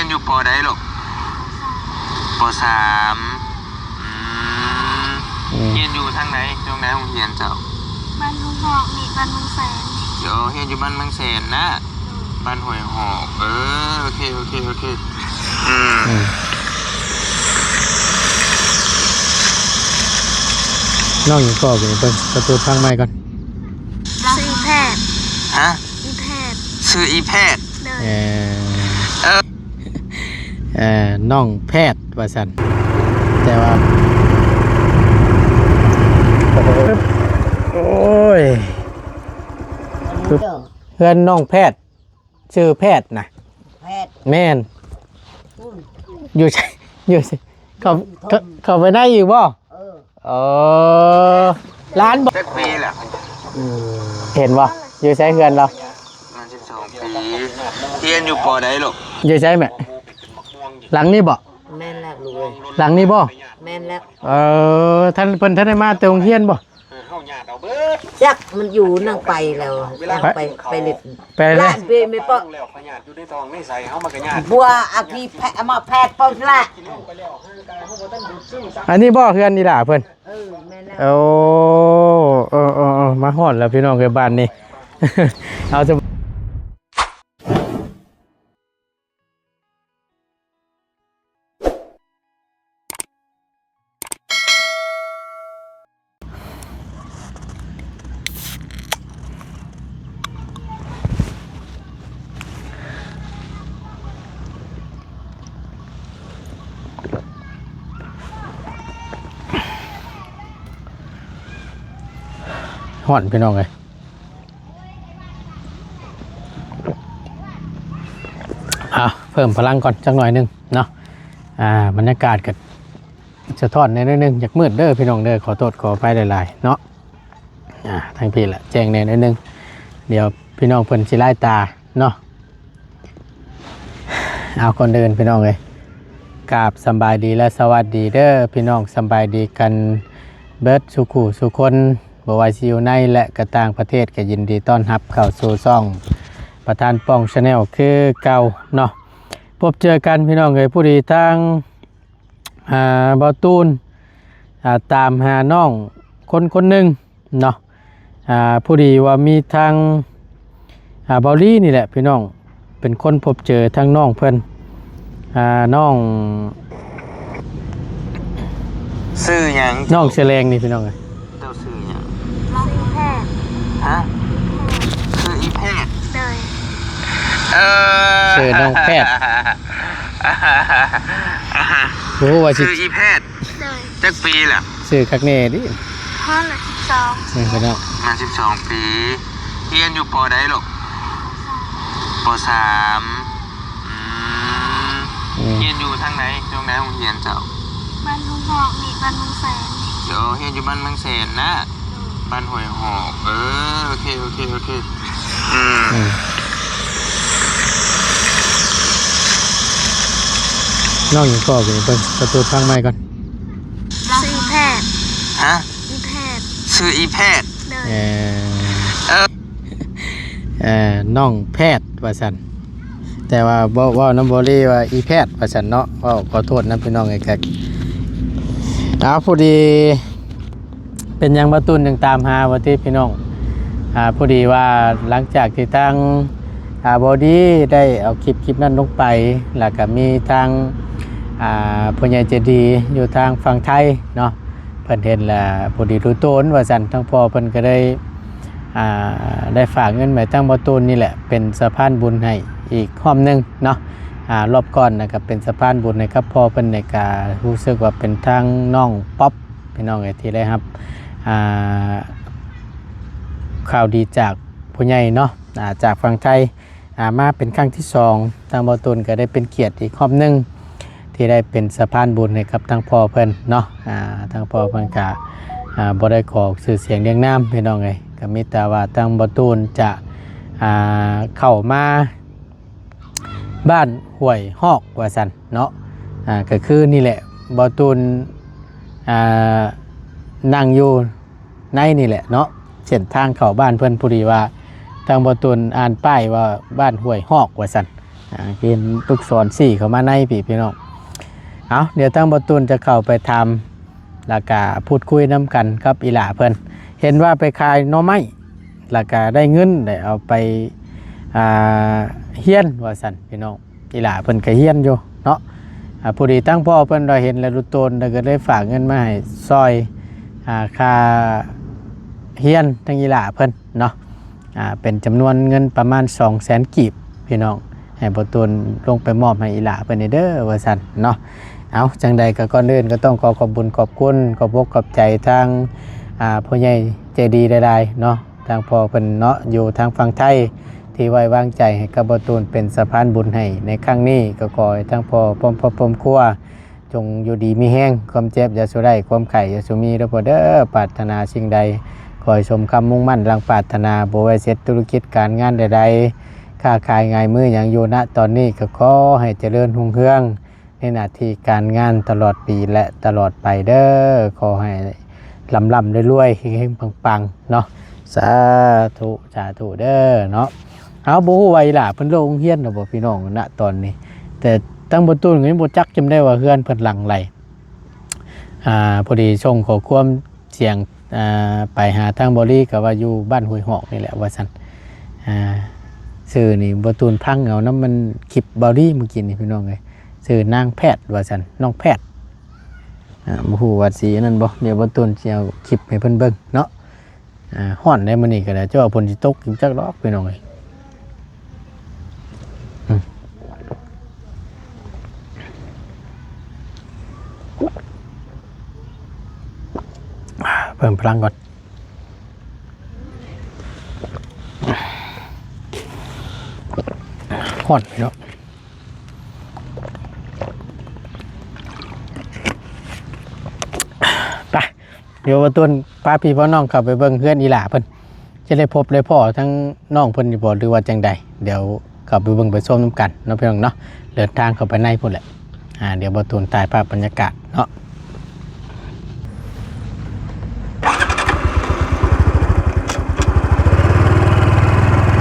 ຮຽນຢູ່ ປ.ໃດລູກ? ປ.ສາມ. ອືມ ອືມ ຮຽນຢູ່ທາງໃດ? ໂຮງໃດ ໂຮງຮຽນເຈົ້າ? ບ້ານຫ້ວຍຮອກ ນີ້ ບ້ານວັງແສນ. ໂອ້ ຮຽນຢູ່ບ້ານວັງແສນນະ? ໂດຍ. ບ້ານຫ້ວຍຮອກ. ເອີ ໂອເຄ ໂອເຄ ໂອເຄ. ອືມ ອືມ ນ້ອງຫຍັງກໍ ເບິ່ງ ເບິ່ງປະຕູທາງໃໝ່ກ່ອນ. ຊື່ແພດ. ຮະ? ອີແພດ. ຊື່ອີແພດ. ໂດຍ. ເອີ ເອີ ເອີ ນ້ອງແພດວ່າຊັ້ນ ແຕ່ວ່າ ໂອ້ຍ ເຮືອນນ້ອງແພດ ຊື່ແພດນະ? ແພດ. ແມ່ນ. ຢູ່ໃສ? ຢູ່ໃສ? ເຂົ້າ ເຂົ້າ ເຂົ້າໄປໃນອີກບໍ່? ເອີ ເອີ ຫຼານບໍ່? ຈັກປີລະ? ເຫັນບໍ່? ຢູ່ໃສເຮືອນລາວ? ປະມານສິບສອງປີ. ຮຽນຢູ່ ປ.ໃດລູກ? ຢູ່ໃສແມ່? ຫຼັງນີ້ບໍ່? ແມ່ນແລ້ວລູກເອີຍ. ຫຼັງນີ້ບໍ່? ແມ່ນແລ້ວ. ເອີ ທ່ານ ເພິ່ນທັນໄດ້ມາແຕ່ໂຮງຮຽນບໍ່? ຈັກມັນຢູ່ນຳໃຜແລ້ວ ໄປ ໄປຫຼິ້ນ ໄປແລ້ວ ແມ່ປະ ບໍ່ ອາທີ່ແພ ມາແພດເປົ່າລະ. ອັນນີ້ບໍ່ເຮືອນອີ່ຫຼ້າເພິ່ນ? ເອີ ແມ່ນແລ້ວ. ໂອ້ ເອີ ເອີ ເອີ ມາຮອດແລ້ວພີ່ນ້ອງເອີຍ ບ້ານນີ້ ເອົາ ຮ້อนพี่น้องเอ้ย อ่ะ เพิ่มพลังก่อนจักหน่อยหนึ่งเนาะ อ่า บรรยากาศก็สะท้อนแหน่หน่อยหนึ่ง อยากมืดเด้อพี่น้องเด้อ ขอโทษขออภัยหลายๆ เนาะ อ่า ทางพี้ละแจ้งแหน่หน่อยหนึ่ง เดี๋ยวพี่น้องเพิ่นสิหลายตาเนาะ เอา ก่อนอื่นพี่น้องเอ้ย กราบสำบายดีและสวัสดีเด้อพี่น้อง สำบายดีกันเบิดสู่คู่สู่คน บ่ว่าสิอยู่ในและก็ต่างประเทศ ก็ยินดีต้อนรับเข้าสู่ช่องประธานป้อง Channel คือเก่าเนาะ พบเจอกันพี่น้องเอ้ย ผู้ดีทาง อ่า บ่าวตูน อ่า ตามหาน้องคนคนหนึ่งเนาะ อ่า ผู้ดีว่ามีทาง อ่า บ่าวลีนี่แหละพี่น้อง เป็นคนพบเจอทางน้องเพิ่น อ่า น้อง ชื่อหยัง น้องเสื้อแดงนี่พี่น้องเอ้ย เจ้าชื่อหยัง น้องอีแพทย์ ฮะ ชื่ออีแพทย์ โดย เออ ชื่อน้องแพทย์ โอ้ ว่าสิ ชื่ออีแพทย์ โดย จักปีล่ะ ชื่อคักแน่ดิ ฮอดละสิบสอง นี่พี่น้อง มาสิบสองปี เรียนอยู่ ป.ใดลูก ป.สาม อืม อืม เรียนอยู่ทางไหน ตรงไหนโรงเรียนเจ้า บ้านห้วยฮอกนี่ บ้านวังแสนนี่ เดี๋ยวเรียนอยู่บ้านวังแสนนะ โดย บ้านห้วยฮอก เออ โอเค โอเค โอเค อืม อืม น้องหยังก็ เบิ่งประตูทางใหม่ก่อน ชื่อแพทย์ ฮะ อีแพทย์ ชื่ออีแพทย์ โดย เออ เออ เอ่อ น้องแพทย์ว่าซั่น แต่ว่าเว้า เว้านำบ่ลีว่าอีแพทย์ว่าซั่นเนาะ เว้าขอโทษนำพี่น้องเอ้ย ก็ เอา พอดี เป็นหยังบ่าวตูนจึงตามหาว่าติพี่น้อง อ่า พอดีว่าหลังจากที่ทาง อ่า บ่าวลีได้เอาคลิป คลิปนั้นลงไป แล้วก็มีทาง อ่า ผู้ใหญ่ใจดีอยู่ทางฝั่งไทยเนาะ เพิ่นเห็นแล้วพอดีรู้ตนว่าซั่น ทางพ่อเพิ่นก็ได้ อ่า ได้ฝากเงินไว้ทางบ่าวตูนนี่แหละ เป็นสะพานบุญให้อีกรอบหนึ่งเนาะ อ่า รอบก่อนน่ะก็เป็นสะพานบุญให้กับพ่อเพิ่น นี่ก็รู้สึกว่าเป็นทางน้องป๊อป พี่น้องเอ้ย ที่ได้รับ อ่า ข่าวดีจากผู้ใหญ่เนาะ อ่า จากฝั่งไทย อ่า มาเป็นครั้งที่สอง ทางบ่าวตูนก็ได้เป็นเกียรติอีกรอบหนึ่ง ที่ได้เป็นสะพานบุญให้กับทางพ่อเพิ่นเนาะ อ่า ทางพ่อเพิ่นก็ อ่า บ่ได้ขอชื่อเสียงเรียงนามพี่น้องเอ้ย ก็มีแต่ว่าทางบ่าวตูนจะ อ่า เข้ามาบ้านห้วยฮอกว่าซั่นเนาะ อ่า ก็คือนี่แหละ บ่าวตูน อ่า นั่งอยู่ ในนี่แหละเนาะ เส้นทางเข้าบ้านเพิ่น พอดีว่าทางบ่าวตูนอ่านป้ายว่าบ้านห้วยฮอกว่าซั่น ອ່າ ເຫັນລູກສອນຊີ້ເຂົ້າມາໃນພີ້ ພີ່ນ້ອງ. ເອົາ ດຽວທາງບ່າວຕູນຈະເຂົ້າໄປຖາມ ແລ້ວກະພູດຄຸຍນຳກັນກັບອີ່ຫຼ້າເພິ່ນ. ເຫັນວ່າໄປຂາຍໜໍ່ໄມ້ ແລ້ວກະໄດ້ເງິນ ໄດ້ເອົາໄປ ອ່າ ຮຽນວ່າຊັ້ນ ພີ່ນ້ອງ. ອີ່ຫຼ້າເພິ່ນກະຮຽນຢູ່ເນາະ. ອ່າ ພໍດີທາງພໍ່ເພິ່ນລະເຫັນແລ້ວລຸດໂຕນ ລະກະເລີຍຝາກເງິນມາໃຫ້ຊ່ອຍ ອ່າ ຄ່າຮຽນທາງອີ່ຫຼ້າເພິ່ນເນາະ. ອ່າ ເປັນຈຳນວນເງິນປະມານສອງແສນກີບ ພີ່ນ້ອງ ໃຫ້ບ່າວຕູນລົງໄປມອບໃຫ້ອີ່ຫຼ້າເພິ່ນແດ່ເດີວ່າຊັ້ນເນາະ. ເອົາ ຈັ່ງໃດກໍກ່ອນອື່ນກໍຕ້ອງຂໍຂອບບຸນຂອບຄຸນ ຂອບອົກຂອບໃຈທາງ ອ່າ ຜູ້ໃຫຍ່ໃຈດີຫຼາຍໆເນາະ ທາງພໍ່ເພິ່ນເນາະ ຢູ່ທາງຝັ່ງໄທ ທີ່ໄວ້ວາງໃຈໃຫ້ກັບບ່າວຕູນເປັນສະພານບຸນໃຫ້ໃນຄັ້ງນີ້. ກໍຂໍໃຫ້ທາງພໍ່ພ້ອມຄອບພ້ອມຄົວ ຈົ່ງຢູ່ດີມີແຮງ ຄວາມເຈັບຢ່າສູ່ໄດ້ ຄວາມໄຂ້ຢ່າສູ່ມີເດີພໍ່ເດີ. ປາດຖະໜາສິ່ງໃດ ຂໍໃຫ້ສົມຄຳມຸ່ງໝັ້ນດັ່ງປາດຖະໜາ ບໍ່ວ່າເຮັດທຸລະກິດການງານໃດໆ ຄ້າຂາຍງາຍມືຫຍັງຢູ່ນະຕອນນີ້ ກໍຂໍໃຫ້ຈະເລີນຮຸ່ງເຮືອງໃນໜ້າທີ່ການງານຕະຫຼອດປີ ແລະ ຕະຫຼອດໄປເດີ. ຂໍໃຫ້ລ່ຳໆລວຍໆ ເຮັງໆປັງໆເນາະ. ສາທຸ ສາທຸເດີເນາະ. ເຮົາບໍ່ຮູ້ວ່າອີ່ຫຼ້າເພິ່ນເລີກໂຮງຮຽນແລ້ວບໍ່ພີ່ນ້ອງ ນະຕອນນີ້ ແຕ່ທາງບ່າວຕູນກໍຍັງບໍ່ຈັກຈຳໄດ້ວ່າເຮືອນເພິ່ນຫຼັງໃດ. ອ່າ ພໍດີສົ່ງຂໍ້ຄວາມສຽງ ອ່າ ໄປຫາທາງບ່າວລີ ກໍວ່າຢູ່ບ້ານຫ້ວຍຫອກນີ້ແຫຼະວ່າຊັ້ນ. ອ່າ ຊື່ນີ້ບ່າວຕູນຟັງເອົານຳມັນຄລິບບ່າວລີມື້ກີ້ນີ້ພີ່ນ້ອງເອີຍ ຊື່ນາງແພດວ່າຊັ້ນ ນ້ອງແພດ. ອ່າ ບໍ່ຮູ້ວ່າຊິອັນນັ້ນບໍ່ ດຽວບ່າວຕູນຊິເອົາຄລິບໃຫ້ເພິ່ນເບິ່ງເນາະ. ອ່າ ຮ້ອນໃດມື້ນີ້ກໍໄດ້ ເຈົ້າວ່າຝົນຊິຕົກຢູ່ຈັກດອກພີ່ນ້ອງເອີຍ. ອືມ ເພີ່ມພະລັງກ່ອນ ຮ້ອນພີ່ນ້ອງ. ໄປ ດຽວບ່າວຕູນພາພີ່ພານ້ອງເຂົ້າໄປເບິ່ງເຮືອນອີ່ຫຼ້າເພິ່ນ ຈະໄດ້ພົບໄດ້ພໍ້ທັງນ້ອງເພິ່ນຢູ່ບໍ່ ຫຼືວ່າຈັ່ງໃດ. ດຽວເຂົ້າໄປເບິ່ງໄປຊົມນຳກັນເນາະພີ່ນ້ອງເນາະ. ເດີນທາງເຂົ້າໄປໃນພຸ້ນແຫຼະ. ອ່າ ດຽວບ່າວຕູນຖ່າຍພາບບັນຍາກາດເນາະ.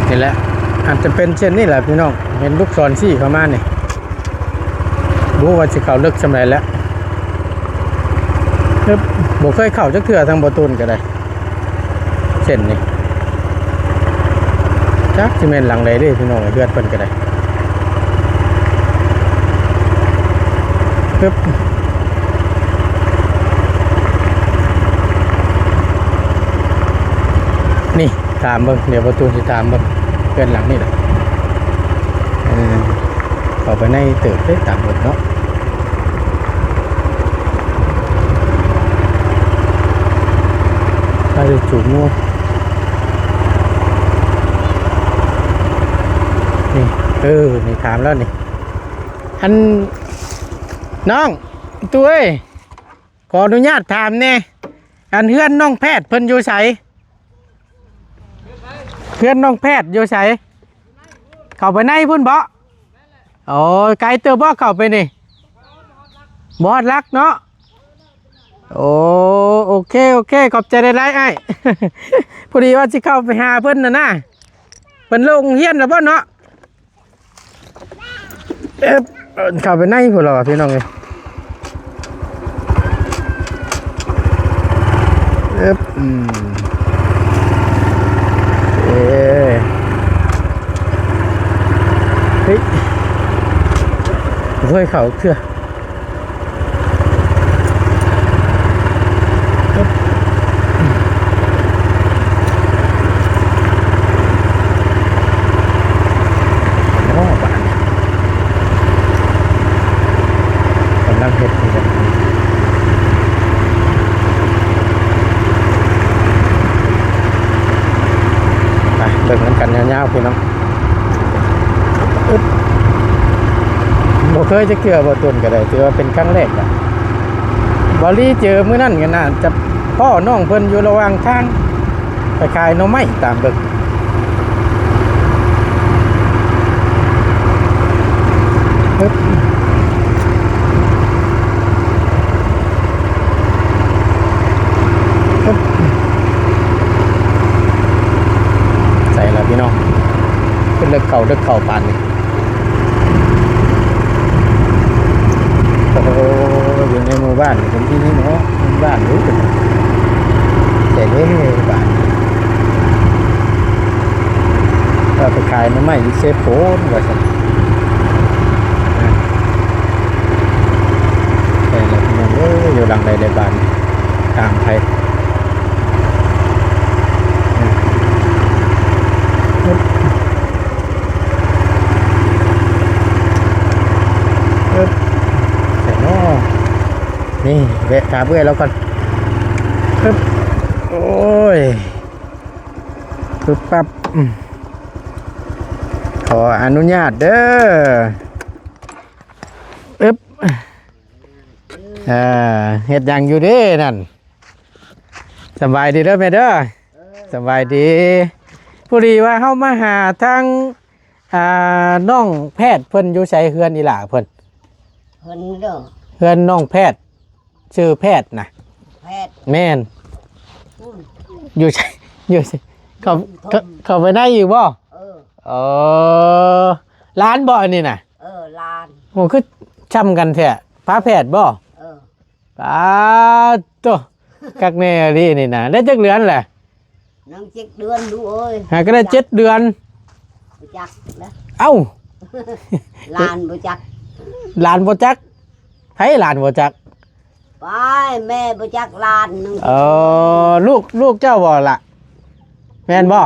ນີ້ແຫຼະ ອາດຈະເປັນເຊັ່ນນີ້ແຫຼະພີ່ນ້ອງ ເຫັນລູກສອນຊີ້ເຂົ້າມານີ້. ບໍ່ຮູ້ວ່າຊິເຂົ້າເລິກສ່ຳໃດແລ້ວ. ເອີບ ບໍ່ເຄີຍເຂົ້າຈັກເທື່ອ ທາງບ່າວຕູນກໍໄດ້ ເສັ້ນນີ້. ຈັກຊິແມ່ນຫຼັງໃດເດ້ພີ່ນ້ອງ ເຮືອນເພິ່ນກໍໄດ້. ເອີບ ນີ້ ຖາມເບິ່ງ ດຽວບ່າວຕູນຊິຖາມເບິ່ງເຮືອນຫຼັງນີ້ແຫຼະ. ເອີ ເຂົ້າໄປໃນເຕີບເດ້ ຕາມເບິ່ງເນາະ. ພາໄປຈູງງົວນີ້. ເອີ ນີ້ຖາມແລ້ວນີ້. ອັນ ນ້ອງ ຕູ້ເອີຍ ຂໍອະນຸຍາດຖາມແດ່ ອັນເຮືອນນ້ອງແພດເພິ່ນຢູ່ໃສ? ເຮືອນນ້ອງແພດຢູ່ໃສ? ເຂົ້າໄປໃນພຸ້ນບໍ? ໂອ້ ໄກເຕີບບໍເຂົ້າໄປນີ້? ບໍ່ຮອດຫຼັກເນາະ. ໂອ້ ໂອເຄ ໂອເຄ ຂອບໃຈຫຼາຍໆ ອ້າຍ. ພໍດີວ່າຊິເຂົ້າໄປຫາເພິ່ນຫັ້ນນະ. ເພິ່ນເລີກໂຮງຮຽນແລ້ວບໍເນາະ? ເອີບ ເຂົ້າໄປໃນພຸ້ນລະວ່າ ພີ່ນ້ອງເອີຍ. ເອີບ ອືມ ເອີ ເຮີ້ຍ ບໍ່ເຄີຍເຂົ້າເທື່ອ. ໂອ້ ບ້ານນີ້ກຳລັງເຮັດຢູ່. ໄປເບິ່ງນຳກັນຍາວໆ ພີ່ນ້ອງ. ອຶບ ບໍ່ເຄີຍຈັກເທື່ອ ບ່າວຕູນກໍໄດ້ ຖືວ່າເປັນຄັ້ງແລກລະ. ບ່າວລີເຈີມື້ນັ້ນກໍໜ້າຈະພໍ້ນ້ອງເພິ່ນຢູ່ລະຫວ່າງທາງ ໄປຂາຍໜໍ່ໄມ້ຕາມເບິ່ງ. ອຶບ ອຶບ ໃສ່ລະພີ່ນ້ອງ ຂຶ້ນເລິກເຂົ້າ ເລິກເຂົ້າປານນີ້. ບ້ານເປັນທີ່ນີ້ເນາະ ເປັນບ້ານຢູ່ ແຕ່ເດ້ບ້ານ ວ່າໄປຂາຍໜໍ່ໄມ້ຢູ່ເຊໂປນວ່າຊັ້ນ. ອ່າ ໄປແລ້ວພີ່ນ້ອງເອີຍ ຢູ່ຫຼັງໃດແລ້ວບ້ານ ຕາມໄປ. ອືມ ອຶບ ໃສ່ເນາະ ນີ້ແວະຖາມເອື້ອຍລາວກ່ອນ. ອຶບ ໂອ້ຍ ປຶບປັບ ອືມ ຂໍອະນຸຍາດເດີ້. ອຶບ ເອີ ເຮັດຫຍັງຢູ່ເດ້ນັ້ນ? ສະບາຍດີເດີ້ແມ່ເດີ້. ສະບາຍດີ. ພໍດີວ່າເຮົາມາຫາທາງ ອ່າ ນ້ອງແພດເພິ່ນຢູ່ໃສ ເຮືອນອີ່ຫຼ້າເພິ່ນ? ເພິ່ນເດີ້ ເຮືອນນ້ອງແພດ ຊື່ແພດນະ? ແພດ ແມ່ນ. ອືມ ຢູ່ໃສ ຢູ່ໃສ? ເຂົ້າ ຢູ່ທົ່ງ ເຂົ້າ ເຂົ້າໄປໃນອີກບໍ່? ເອີ ເອີ ຫຼານບໍ່ອັນນີ້ນະ? ເອີ ຫຼານ. ໂອ້ ຄືຊ່ຳກັນແທ້ ຝາແຝດບໍ່? ເອີ ປາດໂທ້ ຄັກແນ່ອີ່ຫຼີນີ້ນະ. ໄດ້ຈັກເດືອນແຫຼະ? ຍັງເຈັດເດືອນລູກເອີຍ. ຫາກໍໄດ້ເຈັດເດືອນ. ບໍ່ຈັກນະ. ເອົ້າ ຫຼານບໍ່ຈັກ. ຫຼານບໍ່ຈັກ? ໃຜຫຼານບໍ່ຈັກ? ໄປ ແມ່ບໍ່ຈັກຫຼານນະ. ເອີ ລູກ ລູກເຈົ້າບໍ່ລະ? ແມ່ນບໍ່?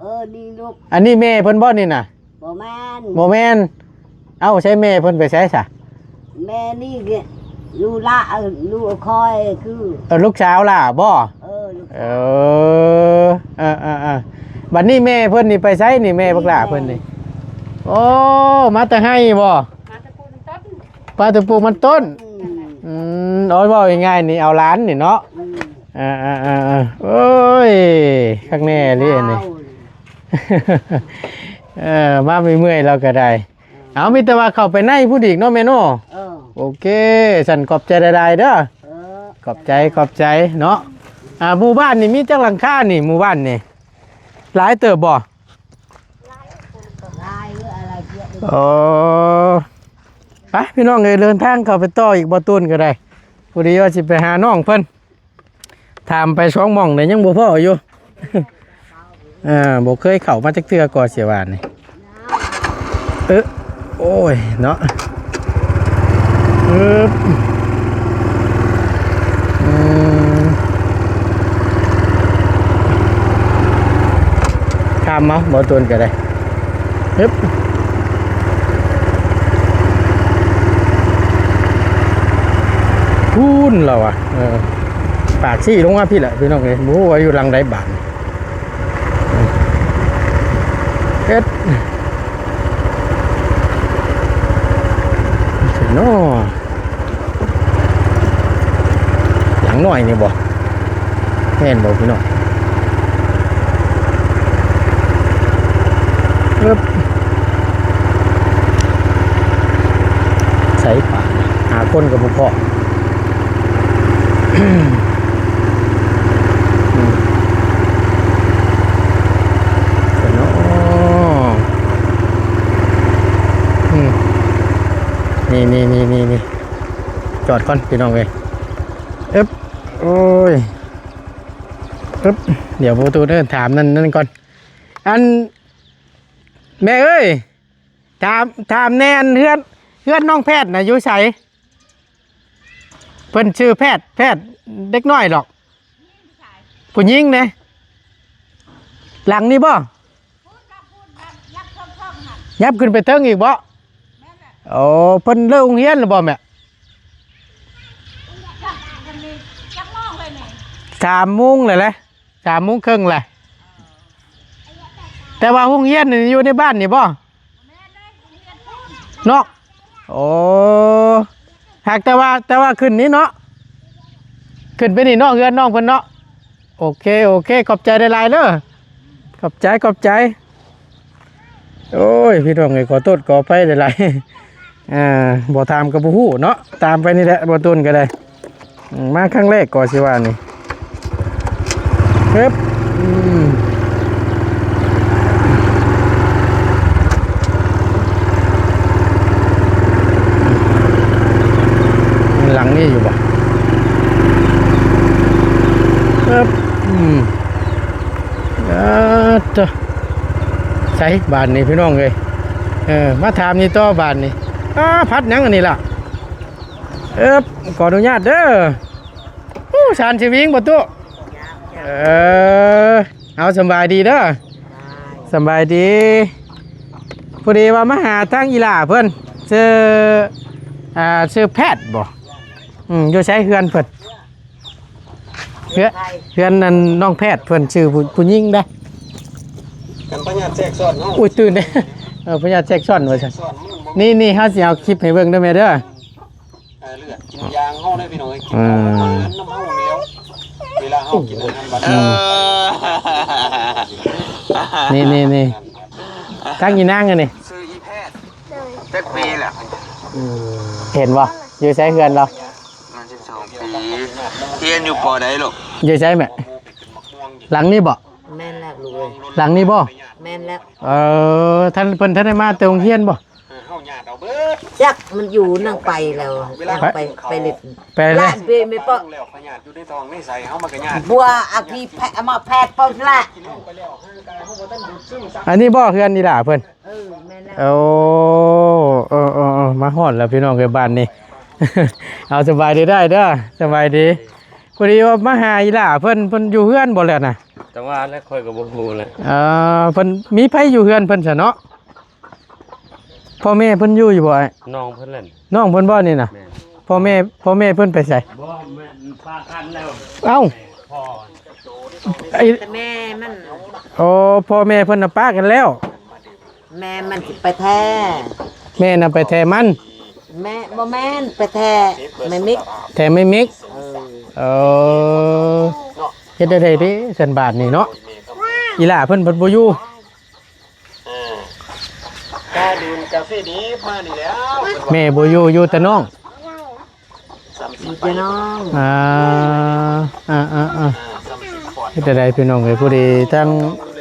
ເອີ ນີ້ລູກ. ອັນນີ້ແມ່ເພິ່ນບໍ່ນີ້ນະ? ບໍ່ແມ່ນ ບໍ່ແມ່ນ. ເອົ້າ ໃສແມ່ເພິ່ນໄປໃສຊະ? ແມ່ນີ້ກະ ລູກລະ ເອີ ລູກຂ້ອຍຄື ເອີ ລູກສາວລະບໍ່? ເອີ ລູກສາວ. ເອີ ເອີ ເອີ ເອີ ບັດນີ້ແມ່ເພິ່ນນີ້ໄປໃສນີ້ ແມ່ບັກຫຼ້າເພິ່ນນີ້? ໂອ້ ມາແຕ່ໄຮ່ບໍ່? ມາແຕ່ປູກມັນຕົ້ນ ມາແຕ່ປູກມັນຕົ້ນ. ອືມ ອືມ ເອົາເວົ້າງ່າຍໆນີ້ ເອົາຫຼານນີ້ເນາະ. ອືມ ເອີ ເອີ ເອີ ເອີ ໂອ້ຍ ຄັກແນ່ເລີຍອັນນີ້. ເອີ ມາເມື່ອຍໆ ລາວກໍໄດ້. ເອົາ ມີແຕ່ວ່າເຂົ້າໄປໃນພຸ້ນອີກເນາະແມ່ເນາະ. ເອີ ໂອເຄ ຊັ້ນຂອບໃຈຫຼາຍໆເດີ້. ເອີ ຂອບໃຈ ຂອບໃຈເນາະ. ອ່າ ໝູ່ບ້ານນີ້ມີຈັກຫຼັງຄານີ້ ໝູ່ບ້ານນີ້? ຫຼາຍເຕີບບໍ່? ຫຼາຍເອີ ອາໄລເຍອະເດີ. ອໍ ໄປພີ່ນ້ອງເອີຍ ເດີນທາງເຂົ້າໄປຕໍ່ອີກ ບໍ່ຕູນກໍໄດ້. ພໍດີວ່າຊິໄປຫານ້ອງເພິ່ນ. ຖາມໄປສອງໝ່ອງນີ້ຍັງບໍ່ພໍຢູ່. ເອີ ບໍ່ເຄີຍເຂົ້າມາຈັກເທື່ອກໍຊິວ່ານີ້. ເອີ ໂອ້ຍເນາະ. ອຶບ ອືມ ຂ້າມເອົາ ບໍ່ໂດນກໍໄດ້. ຮຶບ ພຸ້ນລາວວ່າ ເອີ ປາກຊີ້ລົງມາພີ້ແຫຼະພີ່ນ້ອງເອີຍ. ບໍ່ຮູ້ວ່າຢູ່ຫຼັງໃດບາດນີ້. ເຮັດເນາະ. ຫຼັງນ້ອຍນີ້ບໍ່? ແມ່ນບໍ່ພີ່ນ້ອງ? ເອີບ ໃສປານ ຫາຄົນກໍບໍ່ພໍ້. ອືມ ເນາະ ອືມ ນີ້ໆໆໆ ຈອດກ່ອນພີ່ນ້ອງເອີຍ. ເອີບ ໂອ້ຍ ເອີບ ດຽວປະຕູເດີ ຖາມນັ້ນ ນັ້ນກ່ອນ. ອັນ ແມ່ເອີຍ ຖາມ ຖາມແດ່ ອັນເຮືອນ ເຮືອນນ້ອງແພດນະຢູ່ໃສ? ເພິ່ນຊື່ແພດ ແພດເດັກນ້ອຍດອກ ຜູ້ຍິງເດ້. ຫຼັງນີ້ບໍ່? ຍັບຂຶ້ນໄປເທິງອີກບໍ່? ໂອ້ ເພິ່ນເລີກໂຮງຮຽນແລ້ວບໍ່ແມ່? ສາມໂມງແລ້ວແຫຼະ ສາມໂມງເຄິ່ງແຫຼະ. ແຕ່ວ່າໂຮງຮຽນນີ້ຢູ່ໃນບ້ານນີ້ບໍ່? ເນາະ ໂອ້ ຫາກແຕ່ວ່າ ແຕ່ວ່າຂຶ້ນນີ້ເນາະ ຂຶ້ນໄປນີ້ເນາະ ເຮືອນນ້ອງເພິ່ນເນາະ. ໂອເຄ ໂອເຄ ຂອບໃຈຫຼາຍໆເດີ ຂອບໃຈ ຂອບໃຈ. ໂອ້ຍ ພີ່ນ້ອງເອີຍ ຂໍໂທດຂໍອະໄພຫຼາຍໆ. ອ່າ ບໍ່ຖາມກໍບໍ່ຮູ້ເນາະ ຕາມໄປນີ້ແຫຼະ ບໍ່ຕົນກໍໄດ້. ອືມ ມາຄັ້ງແລກກໍຊິວ່ານີ້ ເອີບ ອືມ ຫຼັງນີ້ຢູ່ບໍ່? ເຈົ້າ ໃສບາດນີ້ພີ່ນ້ອງເອີຍ ເອີ ມາຖາມນີ້ຕໍ່ບາດນີ້ ອ້າ ຜັດຫຍັງອັນນີ້ລະ ເອີບ ຂໍອະນຸຍາດເດີ ໂອ້ ສານຊິວິງບໍ່ຕຸ ເອີ ເອົາ ສຳບາຍດີເດີ ສຳບາຍດີ ພໍດີວ່າມາຫາທາງອີ່ຫຼ້າເພິ່ນ ຊື່ ອ່າ ຊື່ແພດບໍ່ ອືມ ຢູ່ໃສເຮືອນເພິ່ນ? ເຮືອນ ເຮືອນນັ້ນນ້ອງແພດເພິ່ນຊື່ຜູ້ ຜູ້ຍິງເດ້ ກັນພະຍາດແຊກຊ້ອນເນາະ ໂອ້ຍ ຕື່ນເດ້ ເອີ ພະຍາດແຊກຊ້ອນວ່າຊັ້ນ ແຊກຊ້ອນມັນບໍ່ ນີ້ ນີ້ ເຮົາຊິເອົາຄລິບໃຫ້ເບິ່ງເດີແມ່ເດີ ເອີ ເລືອດກິນຢາງເຮົາເດ້ພີ່ນ້ອງເອີຍ ກິນ ອືມ ມັນນຳເຮົານີ້ແລ້ວ ເວລາເຮົາກິນອາຫານບາດ ອືມ ນີ້ ນີ້ ນີ້ ທາງອີ່ນາງອັນນີ້ ຊື່ອີແພດ ໂດຍ ຈັກປີແລ້ວ ເຫັນບໍ່? ຢູ່ໃສເຮືອນລາວ? ສິບສອງປີ ຮຽນຢູ່ ປ.ໃດລູກ? ຢູ່ໃສແມ່? ຫຼັງນີ້ບໍ່? ແມ່ນແລ້ວລູກເອີຍ ຫຼັງນີ້ບໍ່? ແມ່ນແລ້ວ ເອີ ທ່ານ ເພິ່ນ ທ່ານໄດ້ມາແຕ່ໂຮງຮຽນບໍ່? ຈັກມັນຢູ່ນຳໃຜແລ້ວ ໄປ ໄປເຫຼັ້ນ ໄປເລີຍ ຫຼານເພແມ່ປະ ບົວອາຄີແພ ມາແພດປະລະ ອັນນີ້ບໍ່ເຮືອນອີ່ຫຼ້າເພິ່ນ? ເອີ ແມ່ນແລ້ວ ໂອ້ ເອີ ເອີ ເອີ ມາຮອດແລ້ວພີ່ນ້ອງເອີຍ ບ້ານນີ້ ເອົາ ສະບາຍດີໄດ້ເດີ ສະບາຍດີ ພໍດີວ່າມາຫາອີ່ຫຼ້າເພິ່ນ ເພິ່ນຢູ່ເຮືອນບໍ່ແລ້ວນະ? ຈັງຫວະແລ້ວ ຂ້ອຍກໍບໍ່ຮູ້ແຫຼະ ເອີ ເພິ່ນ ມີໃຜຢູ່ເຮືອນເພິ່ນຊະເນາະ? ພໍ່ແມ່ເພິ່ນຢູ່ຢູ່ບໍ່ອ້າຍ? ນ້ອງເພິ່ນແຫຼະ ນ້ອງເພິ່ນບໍ່ນີ້ນະ? ແມ່ນ ພໍ່ແມ່ ພໍ່ແມ່ເພິ່ນໄປໃສ? ບໍ່ ແມ່ນປະກັນແລ້ວ ເອົ້າ ພໍ່ ແຕ່ແມ່ມັນ ໂອ້ ພໍ່ແມ່ເພິ່ນນະປະກັນແລ້ວ ແມ່ມັນຊິໄປແທ້ ແມ່ນະໄປແທ້ມັນ ແມ່ ບໍ່ແມ່ນ ໄປແທ້ແມ່ມິກ ແທ້ແມ່ມິກ ເອີ ເອີ ເຮັດໄດ້ເດ້ຊັ້ນບາດນີ້ເນາະ ອີ່ຫຼ້າເພິ່ນ ເພິ່ນບໍ່ຢູ່ ເອີ ກາດື່ມກາເຟດີບມານີ້ແລ້ວ ແມ່ບໍ່ຢູ່ ຢູ່ແຕ່ນ້ອງ ຢູ່ແຕ່ນ້ອງ ອ່າ ອ່າ ອ່າ ອ່າ ເຮັດໃດພີ່ນ້ອງເອີຍ ພໍດີທາງ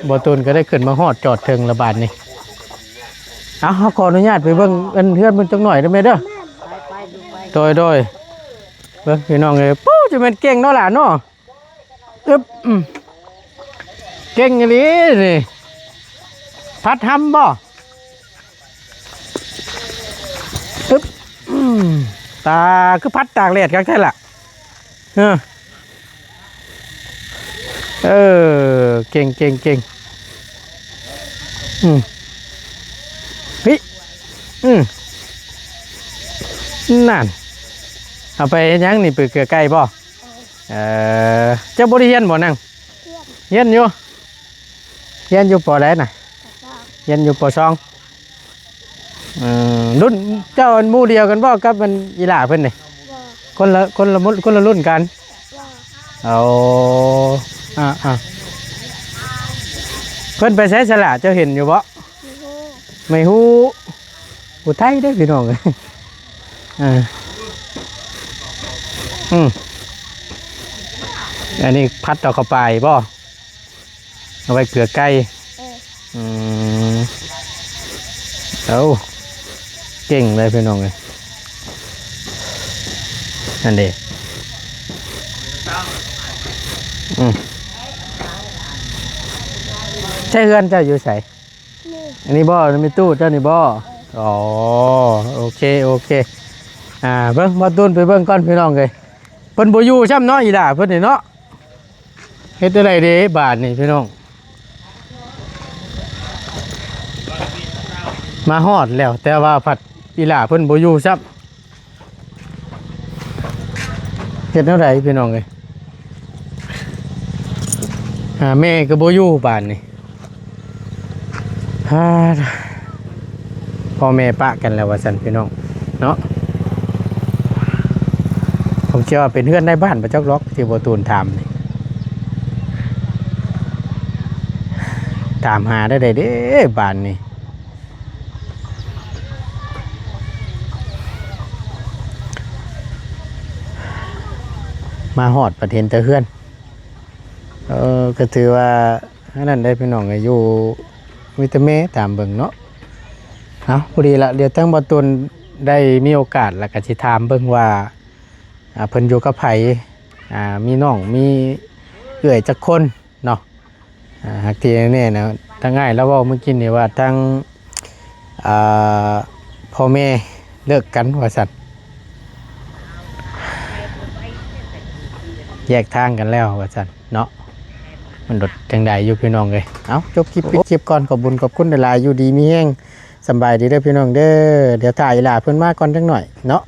ບໍ່ຕູນກໍໄດ້ຂຶ້ນມາຮອດຈອດເຖິງລະບາດນີ້ ເອົາ ເຮົາຂໍອະນຸຍາດໄປເບິ່ງອັນເຮືອນເພິ່ນຈັກໜ້ອຍເດີແມ່ເດີ ໄປໆ ໂດຍໆ ເບິ່ງພີ່ນ້ອງເອີຍ ປູ້ ຈະແມ່ນເກັ່ງເນາະຫຼານເນາະ ອຶບ ອືມ ເກັ່ງອີ່ຫຼີນີ້ ພັດຮຳບໍ່? ອຶບ ອືມ ຕາ ຄືພັດຕາກແດດຄັກແທ້ລະ ເອີ ເອີ ເກັ່ງ ເກັ່ງ ເກັ່ງ ອືມ ເຮີ້ຍ ອືມ ນັ້ນ ເອົາໄປເຮັດຫຍັງນີ້ ໄປເກືອໄກ່ບໍ່? ເອີ ເຈົ້າບໍ່ໄດ້ຮຽນບໍ່ນາງ? ຮຽນ ຮຽນຢູ່ ຮຽນຢູ່ ປ.ໃດນະ? ປ.ສອງ ຮຽນຢູ່ ປ.ສອງ ເອີ ລຸ້ນເຈົ້າ ອັນໝູ່ດຽວກັນບໍ່ກັບອັນອີ່ຫຼ້າເພິ່ນນີ້? ບໍ່ ຄົນລະ ຄົນລະ ຄົນລະລຸ້ນກັນ ບໍ່ ເອົາ ອ່າໆ ເພິ່ນໄປໃສສະຫຼະ ເຈົ້າເຫັນຢູ່ບໍ່? ບໍ່ຮູ້ ບໍ່ຮູ້ ຜູ້ໄທເດ້ພີ່ນ້ອງ ເອີ ອືມ ອັນນີ້ພັດເອົາເຂົ້າປາຍບໍ່? ເອົາໄວ້ເກືອໄກ່ ເອີ ອືມ ເອົາ ເກັ່ງເລີຍພີ່ນ້ອງເອີຍ ນັ້ນເດ້ ອືມ ໃຊ້ເຮືອນເຈົ້າຢູ່ໃສ? ນີ້ ອັນນີ້ບໍ່? ມີຕູ້ເຈົ້ານີ້ບໍ່? ອໍ ໂອເຄ ໂອເຄ ອ່າ ເບິ່ງ ບໍ່ຕູນໄປເບິ່ງກ່ອນພີ່ນ້ອງເອີຍ ເພິ່ນບໍ່ຢູ່ຊ້ຳເນາະ ອີ່ຫຼ້າເພິ່ນນີ້ເນາະ ເຮັດຈັ່ງໃດເດບາດນີ້ພີ່ນ້ອງ ມາຮອດແລ້ວ ແຕ່ວ່າພັດອີ່ຫຼ້າເພິ່ນບໍ່ຢູ່ຊ້ຳ ເຮັດແນວໃດພີ່ນ້ອງເອີຍ ຫາແມ່ກໍບໍ່ຢູ່ບາດນີ້ ຫາ ພໍ່ແມ່ປະກັນແລ້ວວ່າຊັ້ນພີ່ນ້ອງເນາະ ຜົມເຊື່ອວ່າເປັນເຮືອນໃນບ້ານບໍ່ຈັກດອກ ທີ່ບໍ່ຕູນຖາມນີ້ ຖາມຫາໄດ້ໃດເດ້ບາດນີ້ ມາຮອດບັດເຫັນແຕ່ເຮືອນ ເອີ ກໍຖືວ່າ ອັນນັ້ນໄດ໋ພີ່ນ້ອງ ຢູ່ວິຕາເມ ຕາມເບິ່ງເນາະ ເອົາ ພໍດີລະ ດຽວທາງບ່າວຕຸນໄດ້ມີໂອກາດ ລະກະຊິຖາມເບິ່ງວ່າ ອ່າ ເພິ່ນຢູ່ກັບໃຜ ອ່າ ມີນ້ອງ ມີເອື້ອຍຈັກຄົນເນາະ ອ່າ ຫາກທີ່ແນ່ໆນະ ທາງອ້າຍລາວເວົ້າມື້ກີ້ນີ້ວ່າ ທາງ ອ່າ ພໍ່ແມ່ເລີກກັນວ່າຊັ້ນ ແຍກທາງກັນແລ້ວວ່າຊັ້ນເນາະ. ມັນໂດດຈັ່ງໃດຢູ່ພີ່ນ້ອງເອີຍ. ເອົ້າ ຈົບຄລິບ ປິດຄລິບກ່ອນ. ຂອບບຸນຂອບຄຸນຫຼາຍໆ ຢູ່ດີມີແຮງ ສຳບາຍດີເດີພີ່ນ້ອງເດີ. ດຽວຖ້າອີ່ຫຼ້າເພິ່ນມາກ່ອນຈັກໜ້ອຍເນາະ.